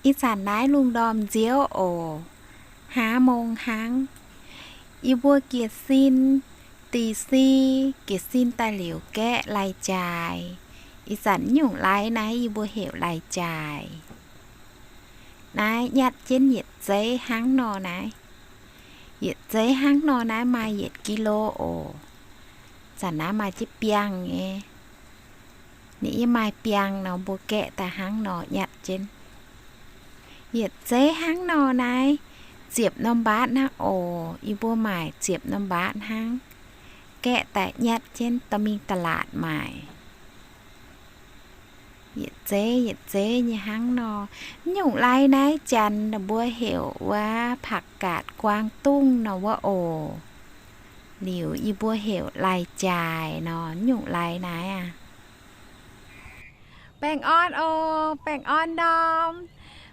Ih zanc naaiv lungh ndorm nziouv oc, hlaav mong hnangv. Yie mbuo jiez sin, da'nyeic si, jiez sin daaih liuz gaeqv lai-jaaix. Ih zanc nyungc lai naaiv yie mbuo heuc lai-jaaix. Naaiv nyatv jienv yietc zeiv hnangv nor naaiv. Yietc zeiv hnangv nor naaiv maaih yietc kilo oc. Zanc naaiv maaih jienv biangh nyei. Ninh yie maaih biangh nor mbuo gaeqv daaih hnangv nor nyatv jienv. Yietc zeiv hnangv nor naaiv ziepc norm mbaatv hnangv oc. Yie mbuo maaic ziepc norm mbaatv hnangv. Gaeqv daaih nyatv jienv dorh mingh ตลาด maaic. Yietc zeiv yietc zeiv nyei hnangv nor. Nyungc lai naaiv janx ninh mbuo heuc wuov ผักกาดกวางตุ้ง nor wuov oc. Liuz yie mbuo heuc lai-jaaix nor nyungc lai naaiv aqv. Baengh orn oc, baengh orn ndorm.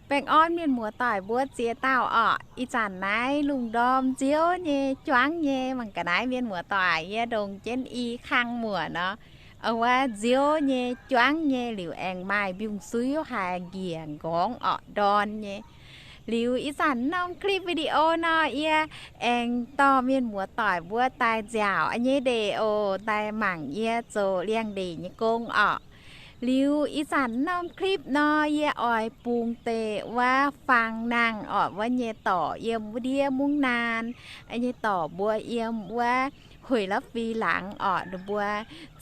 Baengh orn mienh muoz-doic mbuo ziex dauh orqc. Ih zanc naaiv lungh ndorm nziouv nyei, juangv nyei. Mangc gaax naaiv mienh muoz-doic, yie ndongc jienv i kang muoc nor. Wuov nziouv nyei, juangv nyei, liuz aengx maaih mbiungc-suiv haaix njiec nqorngv orqc, ndorn nyei. Liuz ih zanc norm คลิปวิดีโอ nor, yie aengx dorh mienh muoz-doic mbuo daaih nziaauc nyei ndeic oc, daaih mangc yie zoux liangx-ndeic nyei gong orqc. Liuz ih zanc norm คลิป nor, yie oix bungx deix wuov fang nangh orqc, wuov nyei dorc yiem wuov ndiev mungv naan, nyei dorc mbuo yiem wuov Hueic La'fin laangz orqc, ninh mbuo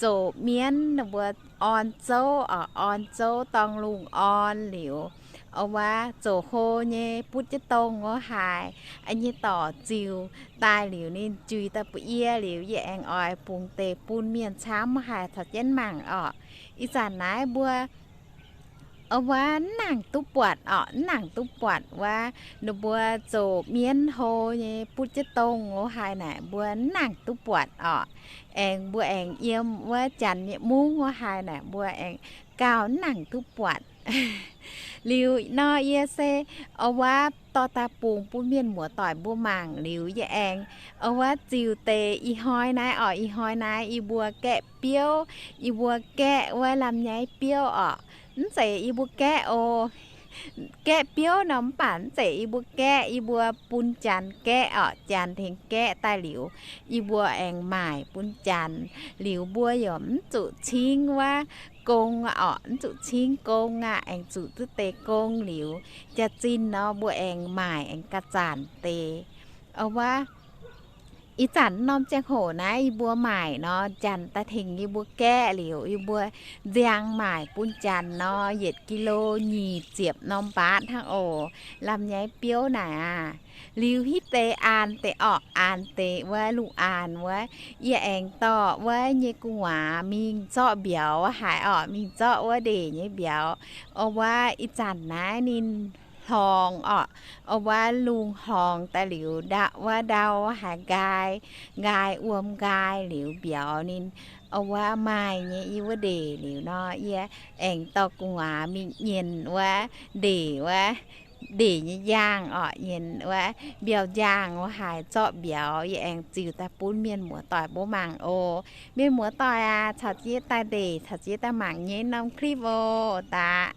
zoux mienv, ninh mbuo orn zouv orqc, orn zouv dorngh lungh orn liuz, wuov zoux hlo nyei butv jienv dongh wuov haaix, nyei dorc ziux daaih liuz ninh juix daaih bun yie liuz, yie aengx oix bungx deix bun mienh camv wuov haaix caux jienv mangc orqc. Ih zanc naaiv mbuo wuov mv nangc duqv buatc orqc, mv nangc duqv buatc wuov ninh mbuo zoux mienv hlo nyei butv jienv dongh wuov haaix naaic, mbuo mv nangc duqv buatc orqc. Aengx mbuo aengx yiem wuov janx nyei mungv wuov haaix naaic, mbuo aengx gauh mv nangc duqv buatc. Liuz nor yie se wuov dorh daaih bungx bun mienh muoz-doic mbuo mangc liuz, yie aengx wuov ziux deix ih hnoi naaiv orqc. Ih hnoi naaiv yie mbuo gaeqv biouv, yie mbuo gaeqv wuov ลำไย biouv orqc. Mv zeiz yie mbuo gaeqv oc. Gaeqv biouv nor mv baac mv zeiz yie mbuo gaeqv, yie mbuo bun janx gaeqv orqc. Janx tengx gaeqv daaih liuz, yie mbuo aengx maaic bun janx. Liuz mbuo yaac mv zuqc cingv wuov gong orqc, mv zuqc cingv gong aqv. Aengx zuqc duqv deix gong liuz, jaax-zinh nor mbuo aengx maaic aengx ga'zanc deix. Wuov ih zanc norm ziangh hoc naaiv yie mbuo maaic nor, janx daaih tengx yie mbuo gaeqv liuz, yie mbuo nziang maaic bun janx nor, yietc กิโล nyic ziepc norm mbaatv hnangv oc. ลำไย biouv naaic aac. Liuz hitv deix aanx deix orqc, aanx deix wuov lungh aanx wuov, yie aengx dorh wuov nyei gu'nguaaz mingh zorqv mbiauz haaix orqc, mingh zorqv wuov ndeic nyei mbiauz. Wuov ih zanc naaiv ninh hlorngx orqc. Wuov lungh hlorngx daaih liuz, ndau wuov ndau haaix nqaai, nqaai wuom nqaai liuz mbiauz ninh wuov maaih nyei yie wuov ndeic liuz nor, yie aengx dorh gu'nguaaz mingh nyenh wuov ndeic wuov, ndeic nyei njaangh orqc, nyenh wuov mbiauz njaangh wuov haaix zorqv mbiauz, yie aengx ziux daaih bun mienh muoz-doic mbuo mangc oc. Mienh muoz-doic aac, caux jienv daaih ndeic, caux jienv daaih mangc nyei norm คลิป oc. Daaih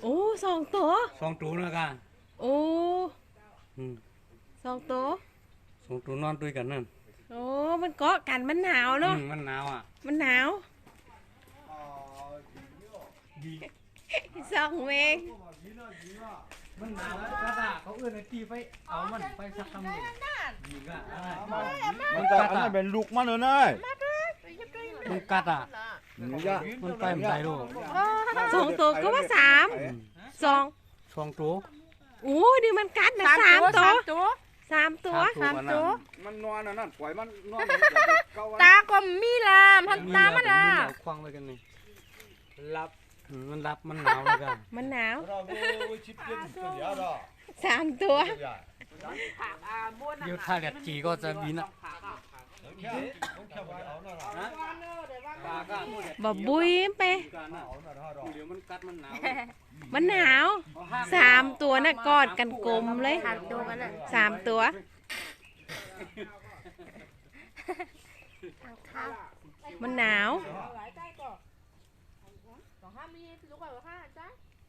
Ov, sorng doz. Sorng doz naaiv gaax. Ov, sorng doz. Sorng doz nor duih ganh naaiv. Ov, maiv gorqv ganh, maiv nauz nor. Maiv nauz aqv. Maiv nauz. Sorng mengh. Maiv nauz aqv. Maiv gatv aqv. Maiv gatv aqv. Maiv gatv aqv. Sorng doz ga'naaiv saamx. Sorng. Sorng doz. Ov, ninh maiv gatv naaic, saamx doz. Saamx doz. Daa gorngv mv mingh laamh, hnangv daa maiv laamh. Maiv nauz. Saamx doz. Liuz taaih liatc jiex gorx za'gengh mingh aqv. Mba'mbui mv bei. Maiv nauz. Saamx doz naaiv gorqv ganh gomx leiz. Saamx doz. Maiv nauz.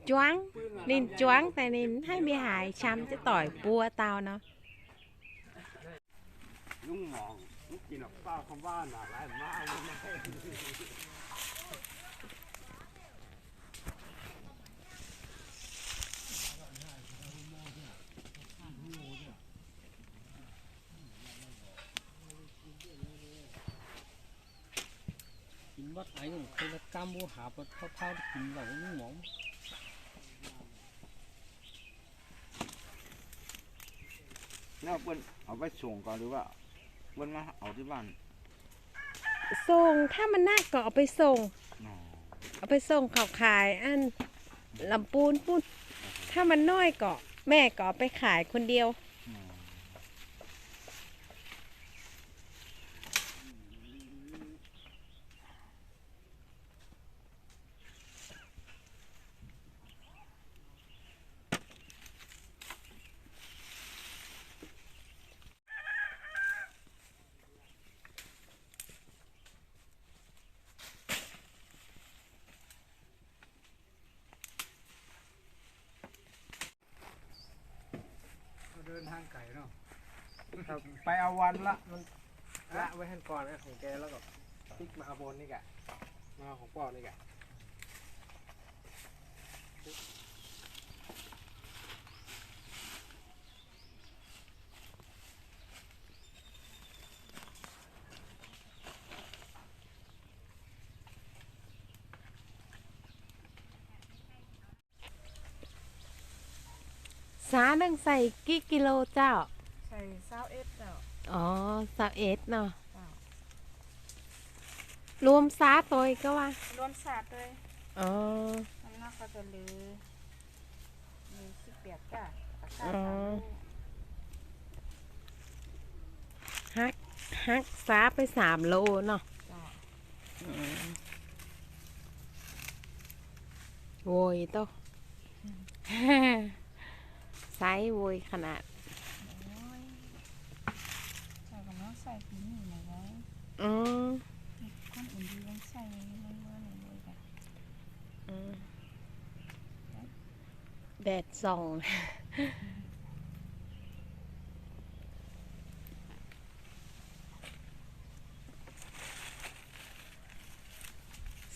Juangv, ninh juangv daaih ninh mv haih mingh haaix, camv jienv doic buo dauh nor. Ginv wav deix nyungc, se la'gamv mbuo hapv taux taux ginv nzauc nyungc mangc. Naaiv buonv oix ไปส่ง ก่อน หรือว่า buonv maiv oix ที่บ้าน ส่ง ถ้ามันหนักก็เอาไปส่ง เอาไปส่งเขาขายอันลำพูนปุ้น ถ้ามันน้อยก็แม่ก็เอาไปขายคนเดียว เดินทางไกลเนาะ ไปเอาวันละ มันละไว้ให้ก่อนนะ ของแก แล้วก็ติ๊กมาเอาบนนี่กะ มาเอาของป้อนี่กะ สานึ่งใส่กี่กิโลเจ้า ใส่ซาวเอ็ดเจ้า อ๋อ ซาวเอ็ดเนาะ เจ้า รวมสาโตยก็ว่า รวมสาโตย อ๋อ น้ำหนักก็จะเหลือ มีสิบแปดจ้ะ ตะกร้า อ๋อ สามลูก หัก หักสาไปสามโลเนาะ จ้ะ อืม โวยโต อืม ไซส์โวยขนาด โอ้ย ใส่กับน้องใส่ปีนี่หน่อยไว้ อืม คนอื่นดีต้องใส่ไม่เมื่อหน่อยเลยจ้ะ อืม แดดส่อง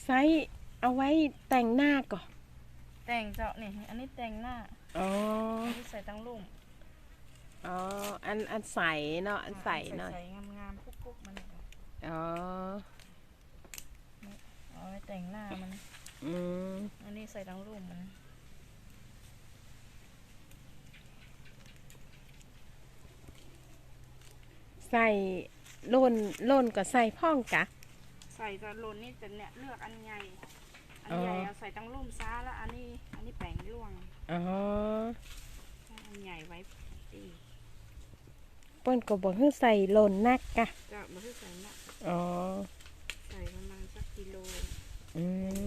ไซส์เอาไว้แต่งหน้าก่อน แต่งเจ้า นี่ อันนี้แต่งหน้า อ๋อ อันนี้ใส่ตังลุ่ม อ๋อ อัน อันใสเนาะ อันใสเนาะ ใสๆ งามๆ กุ๊กๆ มันเนี่ย อ๋อ เอาไว้แต่งหน้ามัน อืม อันนี้ใส่ตังลุ่มมัน ใส่หล่น หล่นก็ใส่พ่องกะ ใส่แต่หล่นนี่จะเนี่ยเลือกอันใหญ่ อันใหญ่ อ๋อ เอาใส่ตังลุ่มซะ แล้วอันนี้ อันนี้แป๋งร่วง อ๋อ อันใหญ่ไว้ตี้ เปิ้นก็บอกให้ใส่หล่นนักกะ เจ้า บอกให้ใส่นัก อ๋อ ใส่ประมาณสักกิโล อืม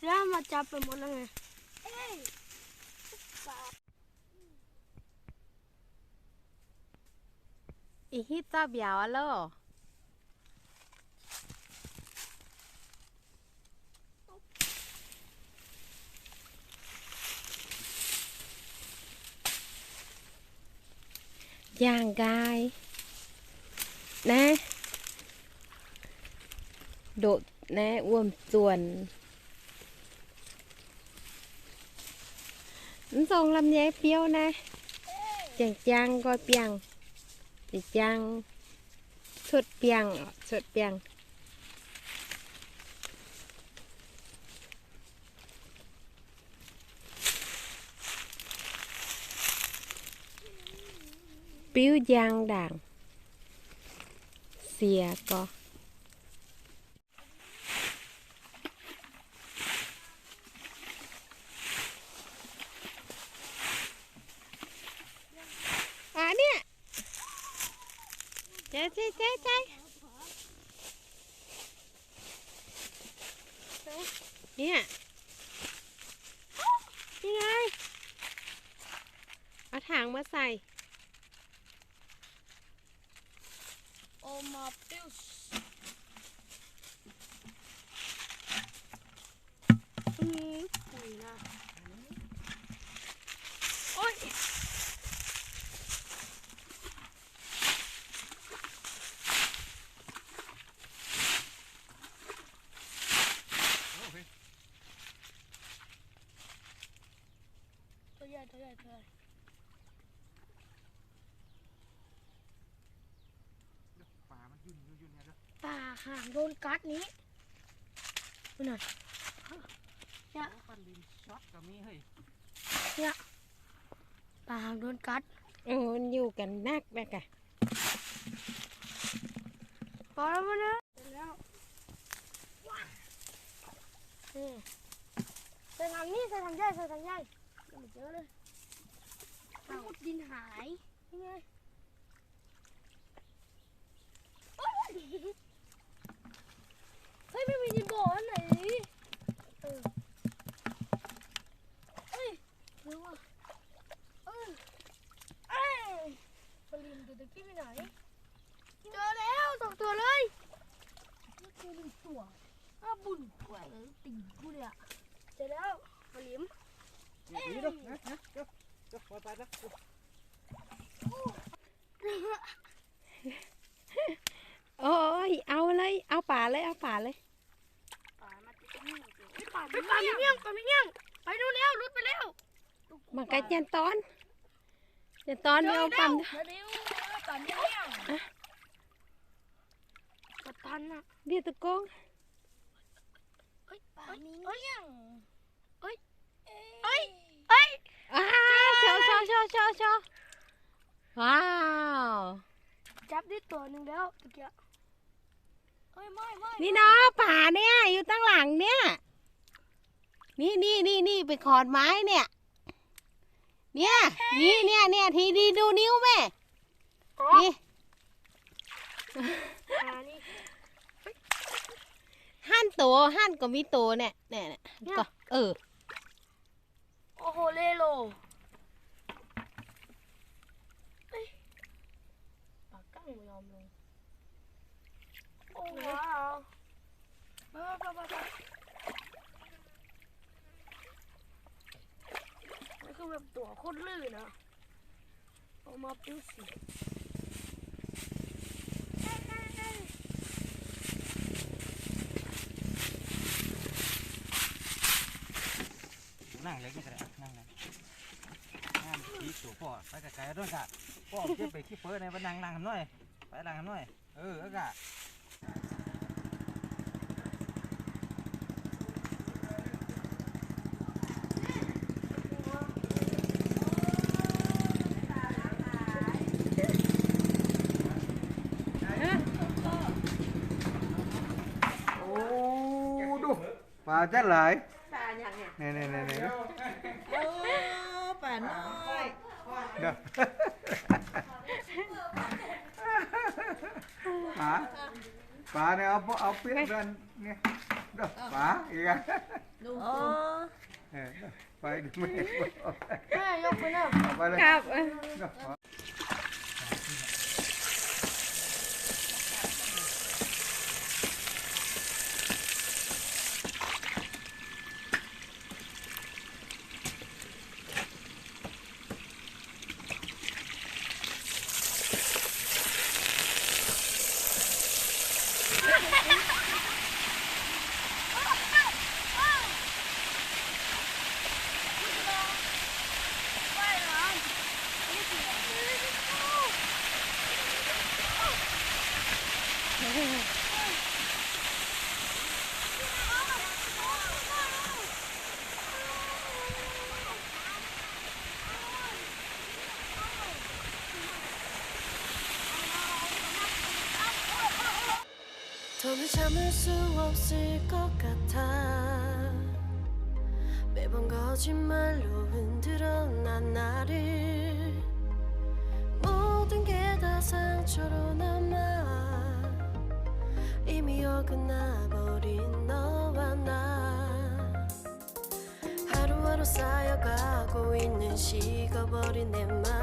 แล้วมาจับไปหมดแล้วไง อีฮิตเจ้าเบียวอะโล Jangx nqaai naaiv, ndoqc naaiv wuom-zuonc. Mv zong lamh nyei biouv naaiv, jangx jangx nqoi biangh, jangx jangx cuotv biangh, cuotv biangh. Biuv njang ndaangc, siex gorx. Aa, niev. Jai, jai, jai, jai. Niev. Ni ngai. Aa, tangx maiv sai. Oh my goodness. Mm, ui. Thôi dai, thôi dai, thôi dai. Baac haangc ndon gatv ni. Ui, naaic. Yaac. Yaac. Baac haangc ndon gatv. Ih, mv nyungc ga'naaiv naaiv gaax. ใส่ถังนี้ ใส่ถังใหญ่ ใส่ถังใหญ่ เดี๋ยวมันเจอเลย เอาดินหาย นี่ไง เฮ้ย ไม่มีดินบ่ออันไหน เออ เฮ้ย หรือว่า เออ เอ้ย ปลานิลตัวตะกี้ไปไหน เจอแล้ว สองตัวเลย เจอหนึ่งตัว อ้าว บุญกว่าเลย ตีกูเลยอะ เจอแล้ว ปลานิล เอ้ย เดี๋ยวนะ นะ เดี๋ยว เดี๋ยว ขอไปนะ โอ้ย เอาเลย เอาป่าเลย เอาป่าเลย ป่ามาที่นี่ เฮ้ย ป่ามีเมี่ยง ป่ามีเมี่ยง ไปดูแล้ว หลุดไปแล้ว Mangc gaax janx dorn. Janx dorn, mienh ong bamv. Ơ, เดี๋ยวตะโกง เฮ้ย ป่ามีเมี่ยง เฮ้ย เฮ้ย เฮ้ย Aa, โชว์ โชว์ โชว์ โชว์ โชว์ Wow. จับได้ตัวหนึ่งแล้วตะกี้ เฮ้ย ไม่ ไม่ นี่เนาะ ป่าเนี่ย อยู่ตั้งหลังเนี่ย Ninh, ninh, ninh, ninh benx korc maaiz niaa. Niaa, ninh, niaa, niaa, tengx ninh nduqc niuv meih. Ninh. Hanv doz, hanv gorqv mingh doz naaic, naaic, naaic. Ov, leih loh. Doqc โคตร ลื่น aqv. Ov, maiv biuv sic. Nangh liuz, nangh liuz. Aa, mv deix doqc gorqv, faix ga'gaic duqv gaax. Gorqv jienv beic kipv feuv naaiv, maiv nangh, nangh haaix noiv, faix nangh haaix noiv. Ov, gaax. Ov, duqv, baac jatv laaix. Naaiv, naaiv, naaiv, naaiv. Baac, baac naaiv, auv, auv bieqc nzuonx nyei. Baac, ih gaax. Fai meih. Gapv. 더는 참을 수 없을 것 같아. 매번 거짓말로 흔들어 난 나를. 모든 게 다 상처로 남아. 이미 어긋나 버린 너와 나. 하루하루 쌓여가고 있는 식어버린 내 맘.